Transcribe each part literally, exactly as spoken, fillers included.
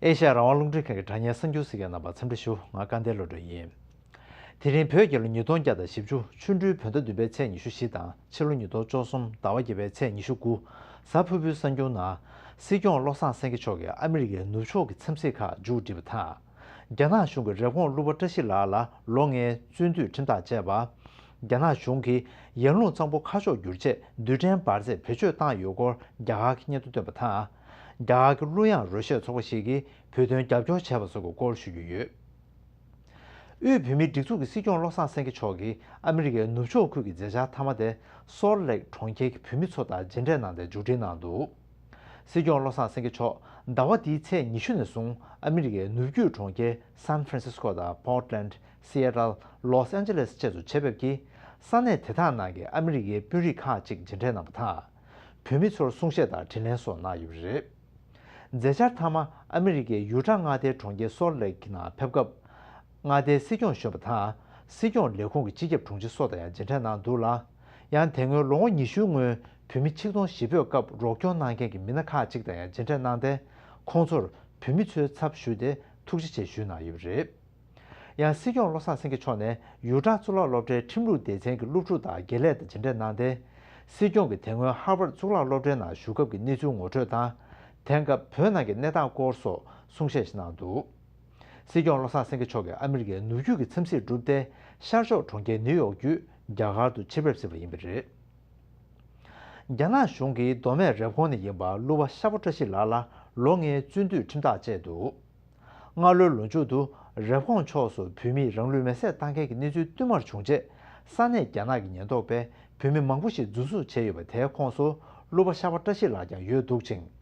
ཨེ་ཤ་ཡ་རང་དབང་རླུང་འཕྲིན་ཁང་གི་དྲ་བརྙན་གསར་འགྱུར་གཟིགས་མཁན་རྣམ་པ་འཚམས་འདྲི་ཞུ། ང་སྐལ་ལྡན་བློ་གྲོས་ཡིན། དེ་རིང་བོད་རྒྱལ་ལོ་ཉིས་སྟོང་བརྒྱ་དང་བཞི་བཅུ་ཆུ་སྦྲུལ་བོད་ཟླ་བདུན་པའི་ཚེས་ཉི་ཤུ་བཞི་དང་ཕྱི་ལོ་ཉིས་སྟོང་བཅུ་གསུམ་ཟླ་བ་བརྒྱད་པའི་ཚེས་ཉི་ཤུ་དགུ་གཟའ་ཕུར་བུའི་གསར་འགྱུར་ནང་། སྲིད་སྐྱོང་བློ་བཟང་སེང་གེ་མཆོག་གིས་ཨ་མི་རི་ཀའི་ནུབ་ཕྱོགས་ཀྱི་འཚམས་གཟིགས་ཁག་མཇུག་བསྒྲིལ་བ་དང་། རྒྱ་ནག་གཞུང་གིས་རེབ་གོང་གླུ་པ་བཀྲ་ཤིས་ལགས་ལ་ལོ་ལྔའི་བཙོན་འདུས་ཁྲིམས་ཐག་བཅད་པ། རྒྱ་ནག་གཞུང་གིས་ཡར་ཀླུང་གཙང་པོ་ཁ་ཕྱོགས་བསྒྱུར་ཆེད་རྡུལ་ཕྲན་འབར་རྫས་བེད་སྤྱོད་བཏང་ཡོད་སྐོར་རྒྱ་གར་གྱི་སྙན་ཐོ་བཏོན་པ་དང་། རྒྱ་གར་གྱི་གླུ་དབྱངས་རོལ་གཞས་ཚོགས་པ་ཞིག་གིས་བོད་དོན་རྒྱབ་སྐྱོར་བྱས་པ་སོགས་ཀྱི་སྐོར་ཞུ་རྒྱུ་ཡོད། དབུས་བོད་མིའི་སྒྲིག་འཛུགས་ཀྱི་སྲིད་སྐྱོང་བློ་བཟང་སེང་གེ་མཆོག་གིས་ཨ་མི་རི་ཀའི་ནུབ་ཕྱོགས་ཁུལ་གྱི་མཛད་འཆར་མཐའ་མ་དེ། སོལ་ལེག་གྲོང་ཁྱེར་གྱི་བོད་མི་ཚོ་དང་མཇལ་འཕྲད་གནང་སྟེ་མཇུག་སྒྲིལ་གནང་འདུག། སྲིད་སྐྱོང་བློ་བཟང་སེང་གེ་མཆོག་ཟླ་བ་འདིའི་ཚེས་ཉི་ཤུ་ནས་བཟུང་ཨ་མི་རི་ཀའི་ནུབ་རྒྱུད་གྲོང་ཁྱེར་སན་ཧྥ་རན་སིས་ཀོ་དང་པོར་ཊི་ལེན་ཌི། སི་ཨེ་ཊལ། ལོས་ཨན་ཇེ་ལེས་བཅས་སུ་ཆེད་ཕེབས་ཀྱིས་ས་གནས་དེ་དག་ནང་གི་ཨ་མི་རི་ཀའི་དཔོན་རིགས་ཁག་ཅིག་མཇལ་འཕྲད་གནང་བ་དང་། བོད་མི་ཚོར་གསུང་བཤད་དང་དྲིས་ལན་སོགས་གནང་ཡོད་པ་རེད། མཛད་འཆར་མཐའ་མ་ཨ་མི་རི་ཀའི་ཡུ་ཊ་མངའ་སྡེའི་གྲོང་ཁྱེར་སོལ་ལེག་གི་ནང་ཕེབས་སྐབས། མངའ་སྡེའི་སྲིད་སྐྱོང་གཞོན་པ་དང་སྲིད་སྐྱོང་ལས་ཁུངས་ཀྱི་སྤྱི་ཁྱབ་དྲུང་ཆེ་སོགས་དང་ཡང་མཇལ་འཕྲད་གནང་འདུག་ལ། ཡང་དེ་སྔོན་ལོ་ངོ་ཉི་ཤུའི་སྔོན་བོད་མི་ཆིག་སྟོང་ཞི་འབོད་སྐབས་རོགས་སྐྱོར་གནང་མཁན་གྱི་མི་སྣ་ཁག་ཅིག་དང་ཡང་མཇལ་འཕྲད་གནང་སྟེ། ཁོང་ཚོར་བོད་མི་ཚོའི་ཚབ་ཞུས་ཏེ་ཐུགས་རྗེ་ཆེ་ཞུས་གནང་ཡོད་པ་རེད། ཡང་སྲིད་སྐྱོང་བློ་བཟང་སེང་གེ་མཆོག་ནས་ཡུ་ཊ་གཙུག་ལག་སློབ་གྲྭའི་ཁྲིམས་ལུགས་སྡེ་ཚན་གྱི་སློབ་ཕྲུག་དང་དགེ་ལས་དང་མཇལ་འཕྲད་གནང་སྟེ། སྲིད་སྐྱོང་གིས་དེ་སྔོན་ཧར་ཝརཌ་གཙུག་ལག་སློབ་གྲྭའི་ནང་བཞུགས་སྐབས་ཀྱི་གནས་ཚུལ་ངོ་སྤྲོད་དང་། དེང་སྐབས་བོད་ནང་གི་གནས་སྟངས་སྐོར་སོགས་གསུང་བཤད་ཞིག་གནང་འདུག། སྲིད་སྐྱོང་བློ་བཟང་སེང་གེ་མཆོག་གིས་ཨ་མི་རི་ཀའི་ནུབ་རྒྱུད་ཀྱི་འཚམས་གཟིགས་གྲུབ་སྟེ། ཤར་ཕྱོགས་གྲོང་ཁྱེར་ནིའུ་ཡོག་བརྒྱུད་རྒྱ་གར་དུ་ཆེད་ཕེབས་ཟིན་པ་ཡིན་པ་རེད། རྒྱ་ནག་གཞུང་གིས་མདོ་སྨད་རེབ་གོང་ནས་ཡིན་པ་གླུ་བ་ཤ་བོ་བཀྲ་ཤིས་ལགས་ལ་ལོ་ལྔའི་བཙོན་འདུས་ཁྲིམས་ཐག་བཅད་འདུག། སྔ་ལོའི་ལོ་མཇུག་ཏུ་རེབ་གོང་ཕྱོགས་སུ་བོད་མིས་རང་ལུས་མེར་སྲེག་བཏང་མཁན་གྱི་གནས་ཚུལ་བསྟུད་མར་བྱུང་རྗེས། ས་གནས་རྒྱ་ནག་གི་ཉེན་རྟོག་པས་བོད་མི་མང་པོ་ཞིག་འཛིན་བཟུང་བྱས་ཡོད་པ་དེའི་ཁོངས་སུ་གླུ་བ་ཤ་བ་བཀྲ་ཤིས་ལགས་ཀྱང་ཡོད་འདུག་ཅིང་།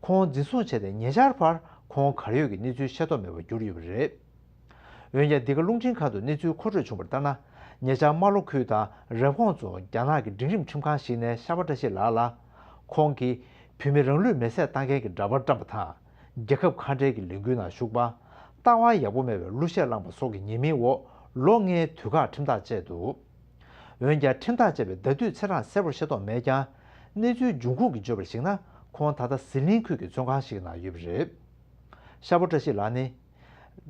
ཁོང་འཛིན་བཟུང་བྱས་ཏེ་ཉེ་ཆར་བར་ཁོང་གར་ཡོད་ཀྱི་གནས་ཚུལ་ཤེས་རྟོགས་མེད་པར་གྱུར་ཡོད་པ་རེད། འོན་ཀྱང་། འདི་ག་རླུང་འཕྲིན་ཁང་དུ་གནས་ཚུལ་མཁོ་སྤྲོད་བྱུང་བར་ལྟར་ན། ཉེ་ཆར་རྨ་ལྷོ་ཁུལ་དང་རེབ་གོང་རྫོང་རྒྱ་ནག་གི་འབྲིང་རིམ་ཁྲིམས་ཁང་ཞིག་ནས་ཤ་བ་བཀྲ་ཤིས་ལགས་ལ། ཁོང་གིས་བོད་མི་རང་ལུས་མེར་སྲེག་བཏང་མཁན་གྱི་འདྲ་པར་བཀྲམ་པ་དང་། རྒྱལ་ཁབ་ཁ་བྲལ་གྱི་ལས་འགུལ་ནང་ཞུགས་པ། ལྟ་བ་ཡག་པོ་མེད་པའི་གླུ་གཞས་བླངས་པ་སོགས་ཀྱི་ཉེས་མིང་འོག་ལོ་ལྔའི་དུས་བཀག་ཁྲིམས་ཐག་བཅད་འདུག། འོན་ཀྱང་། ཁྲིམས་ཐག་བཅད་པའི་ཟླ་དུས་ཚེས་གྲངས་གསལ་པོར་ཤེས་རྟོགས་མེད་ཀྱང་། གནས་ཚུལ་འབྱུང་ཁུངས་ཀྱིས་བརྗོད་པར་གཞིགས་ན། ཁོང་ད་ལྟ་ཟི་ལིང་ཁུལ་གྱི་བཙོན་ཁང་ཞིག་ནང་ཡོད་པ་རེད། ཤ་བོ་བཀྲ་ཤིས་ལགས་ནི།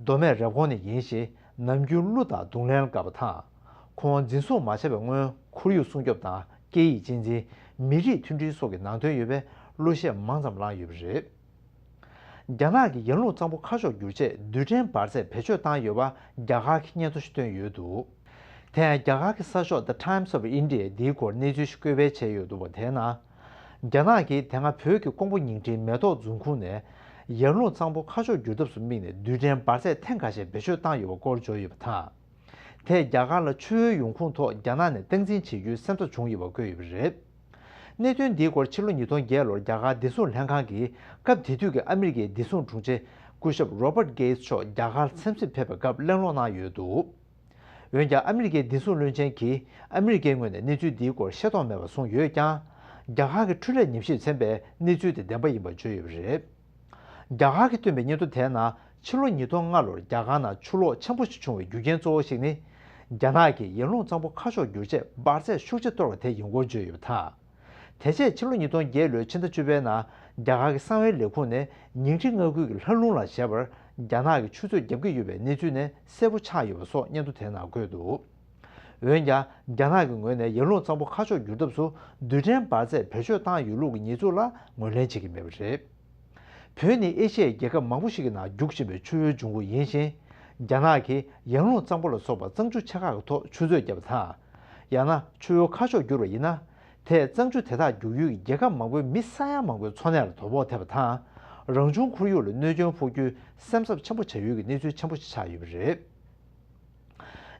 མདོ་སྨད་རེབ་གོང་ནས་ཡིན་ཞིང་། ནམ་རྒྱུན་གླུ་དང་རྡུང་ལེན་དགའ་བ་དང་། ཁོང་འཛིན་བཟུང་མ་བྱས་པའི་སྔོན་ཁོར་ཡུག་སྲུང་སྐྱོབ་དང་སྐད་ཡིག་གཅེས་འཛིན། མི་རིགས་མཐུན་སྒྲིལ་སོགས་ཀྱི་ནང་དོན་ཡོད་པའི་གླུ་གཞས་མང་ཙམ་བླངས་ཡོད་པ་རེད། རྒྱ་ནག་གིས་ཡར་ཀླུང་གཙང་པོ་ཁ་ཕྱོགས་བསྒྱུར་ཆེད་རྡུལ་ཕྲན་འབར་རྫས་བེད་སྤྱོད་བཏང་ཡོད་པ་རྒྱ་གར་གྱིས་སྙན་ཐོ་ཞིག་བཏོན་ཡོད་འདུག། དེ་ཡང་རྒྱ་གར་གྱི་གསར་ཤོག་The Times of India འདིའི་སྐོར་གནས་ཚུལ་ཞིག་བཀོད་སྤེལ་བྱས་ཡོད་འདུག་པ། དེས་ན། རྒྱ་ནག་གིས་དེ་སྔ་བོད་ཀྱི་ཀོང་པོ་ཉིང་ཁྲིའི་མེ་ཏོག་རྫོང་ཁུངས་ནས་ཡར་ཀླུང་གཙང་པོ་ཁ་ཕྱོགས་བསྒྱུར་ཐབས་སུ་དམིགས་ནས་རྡུལ་ཕྲན་འབར་རྫས་ཐེངས་ཁ་ཤས་བེད་སྤྱོད་བཏང་ཡོད་པ་སྐོར་བརྗོད་ཡོད་པ་དང་། དེས་རྒྱ་གར་ལ་ཆུ་བོའི་ཡོང་ཁུངས་ཐོག་རྒྱ་ནག་ནས་སྟངས་འཛིན་བྱེད་རྒྱུའི་སེམས་འཚབ་བྱུང་ཡོད་པ་བཀོད་ཡོད་པ་རེད། གནད་དོན་འདིའི་སྐོར་ཕྱི་ལོ་ཉིས་སྟོང་བརྒྱད་ལོར་རྒྱ་གར་བདེ་སྲུང་ལྷན་ཁང་གིས་སྐབས་དེ་དུས་ཀྱི་ཨ་མི་རི་ཀའི་བདེ་སྲུང་དྲུང་ཆེ་སྐུ་ཞབས་Robert Gates མཆོག་རྒྱ་གར་འཚམས་གཟིགས་ཕེབས་པའི་སྐབས་གླེང་སློང་གནང་ཡོད་འདུག། འོན་ཀྱང་། ཨ་མི་རི་ཀའི་བདེ་སྲུང་བློན་ཆེན་གྱིས་ཨ་མི་རི་ཀའི་ངོས་ནས་གནས་ཚུལ་འདིའི་སྐོར་ཤེས་རྟོགས་མེད་པར་གསུངས་ཡོད་ཀྱང་། རྒྱ་གར་གྱི་འཕྲུལ་ལས་ཉམས་ཞིབ་ཚན་པས་གནས་ཚུལ་དེ་བདེན་པ་ཡིན་པར་བརྗོད་ཡོད་པ་རེད། རྒྱ་གར་གྱིས་བཏོན་པའི་སྙན་ཐོ་དེའི་ནང་། ཕྱི་ལོ་ཉིས་སྟོང་ལྔ་ལོར་རྒྱ་གར་ནང་ཆུ་ལོག་ཆེན་པོ་ཞིག་བྱུང་བའི་རྒྱུ་རྐྱེན་གཙོ་བོ་ཞིག་ནི། རྒྱ་ནག་གིས་ཡར་ཀླུང་གཙང་པོ་ཁ་ཕྱོགས་བསྒྱུར་ཆེད་འབར་རྫས་ཤུགས་ཆེ་གཏོར་བ་དེ་ཡིན་སྐོར་བརྗོད་ཡོད་པ་དང་། དེ་རྗེས་ཕྱི་ལོ་ཉིས་སྟོང་བརྒྱད་ལོའི་ཕྱི་ཟླ་བཅུ་པའི་ནང་རྒྱ་གར་གྱི་གསང་བའི་ལས་ཁུངས་ནས་ཉིང་ཁྲི་མངའ་ཁུལ་གྱི་ལྷ་ལུང་ལ་བཞད་པར་རྒྱ་ནག་གིས་ཆུ་མཛོད་བརྒྱབ་ཀྱི་ཡོད་པའི་གནས་ཚུལ་ནས་གསལ་པོ་ཆགས་ཡོད་པ་སོགས་སྙན་ཐོ་དེའི་ནང་འཁོད་འདུག། འོན་ཀྱང་། རྒྱ་ནག་གི་ངོས་ནས་ཡར་ཀླུང་གཙང་པོ་ཁ་ཕྱོགས་བསྒྱུར་ཐབས་སུ་རྡུལ་ཕྲན་འབར་རྫས་བེད་སྤྱོད་བཏང་ཡོད་ལུགས་ཀྱི་ཉེས་འཛུགས་ལ་ངོས་ལེན་བྱེད་ཀྱི་མེད་པ་རེད། བོད་ནི་ཨེ་ཤི་ཡའི་རྒྱལ་ཁབ་མང་པོ་ཞིག་གི་ནང་རྒྱུག་བཞིན་པའི་ཆུ་བོའི་འབྱུང་ཁུངས་ཡིན་ཞིང་། རྒྱ་ནག་གིས་ཡར་ཀླུང་གཙང་པོ་ལ་སོགས་པ་གཙང་ཆུ་ཆེ་ཁག་གི་ཐོག་ཆུ་མཛོད་བརྒྱབ་པ་དང་། ཡང་ན་ཆུ་བོའི་ཁ་ཕྱོགས་བསྒྱུར་བ་ཡིན་ན། དེས་གཙང་ཆུ་དེ་དག་རྒྱུག་ཡུལ་གྱི་རྒྱལ་ཁབ་མང་པོའི་མི་ས་ཡ་མང་པོའི་འཚོ་གནས་ལ་དོ་ཕོག་ཐེབས་པ་དང་། རང་བྱུང་ཁོར་ཡུག་ལ་གནོད་སྐྱོན་ཕོག་རྒྱུའི་སེམས་འཚབ་ཆེན་པོ་བྱ་ཡུལ་གྱི་གནས་ཚུལ་ཆེན་པོ་ཞིག་ཆགས་ཡོད་པ་རེད།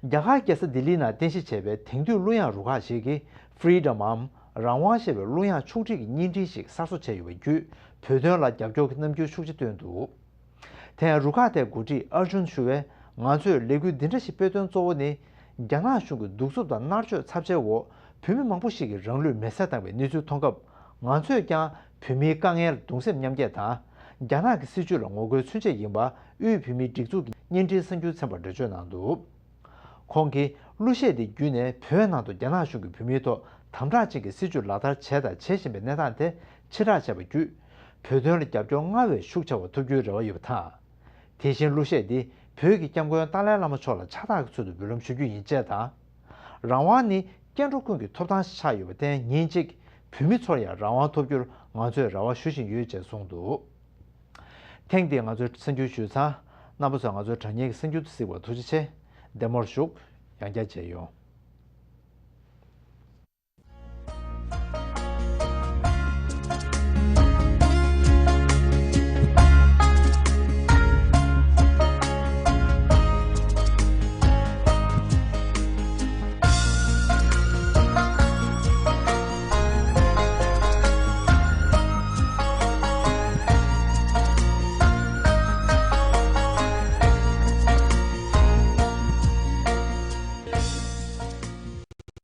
རྒྱ་གར་རྒྱལ་ས་ལྡི་ལིའི་ནང་རྟེན་གཞི་བྱས་པའི་དེང་དུས་གླུ་དབྱངས་རུ་ཁག་ཞིག་གིས་Freedom འམ་རང་དབང་ཞེས་པའི་གླུ་དབྱངས་ཕྱོགས་སྒྲིག་གི་བརྙན་འཕྲིན་ཞིག་གསར་བཟོ་བྱས་ཡོད་པ་བརྒྱུད། བོད་དོན་ལ་རྒྱབ་སྐྱོར་གྱི་རྣམ་འགྱུར་ཤུགས་ཆེ་བཏོན་འདུག། དེ་ཡང་རུ་ཁག་དེའི་འགོ་ཁྲིད་ཨར་ཇུན་ཞུ་བས། ང་ཚོས་ལས་འགུལ་འདི་འདྲ་ཞིག་སྤེལ་དོན་གཙོ་བོ་ནི། རྒྱ་ནག་གཞུང་གི་གདུག་རྩུབ་དང་མནར་གཅོད་ཚབས་ཆེའི་འོག་བོད་མི་མང་པོ་ཞིག་གིས་རང་ལུས་མེར་སྲེག་བཏང་བའི་གནས་ཚུལ་མཐོང་སྐབས། ང་ཚོས་ཀྱང་བོད་མིའི་དཀའ་ངལ་གདུང་སེམས་མཉམ་སྐྱེད་དང་། རྒྱ་ནག་གི་སྲིད་བྱུས་ལ་ངོ་རྒོལ་མཚོན་ཆེད་ཡིན་པ། དབུས་བོད་མིའི་སྒྲིག་འཛུགས་ཀྱི་བརྙན་འཕྲིན་གསར་འགྱུར་ཚན་པར་འགྲེལ་བརྗོད་གནང་འདུག། ཁོང་གིས་གླུ་གཞས་འདི་བརྒྱུད་ནས་བོད་ནང་དུ་རྒྱ་ནག་གཞུང་གིས་བོད་མིའི་ཐོག་དམ་དྲག་ཅན་གྱི་སྲིད་བྱུས་ལག་བསྟར་བྱས་དང་བྱེད་བཞིན་པའི་གནས་སྟངས་དེ་ཕྱིར་བསྒྲགས་བྱས་པ་བརྒྱུད། བོད་དོན་ལ་རྒྱབ་སྐྱོར་སྔར་བས་ཤུགས་ཆེ་བ་ཐོབ་རྒྱུའི་རེ་བ་ཡོད་པ་དང་། དེ་བཞིན་གླུ་གཞས་འདི་བོད་ཀྱི་སྐྱབས་མགོན་ཏཱ་ལའི་བླ་མ་མཆོག་ལ་ཕྱག་རྟགས་ཀྱི་ཚུལ་དུ་འབུལ་ལམ་ཞུ་རྒྱུ་ཡིན་ཅེས་དང་། རང་དབང་ནི་སྐྱེ་འགྲོ་ཀུན་གྱི་ཐོབ་ཐང་ཞིག་ཆགས་ཡོད་པར་བརྟེན། ཉིན་གཅིག་བོད་མི་ཚོར་ཡང་རང་དབང་ཐོབ་རྒྱུར་ང་ཚོས་རེ་བ་ཞུ་བཞིན་ཡོད་ཅེས་གསུངས་འདུག། ཐེངས་འདིའི་ང་ཚོའི་གསར་འགྱུར་ཞུས་ཚར། རྣམ་པ་ཚོས་ང་ཚོའི་དྲ་བརྙན་གྱི་གསར་འགྱུར་དུ་གཟིགས་པར་ཐུགས་རྗེ་ཆེ། བདེ་མོར་བཞུགས། ཡང་བསྐྱར་མཇལ་ཡོང་།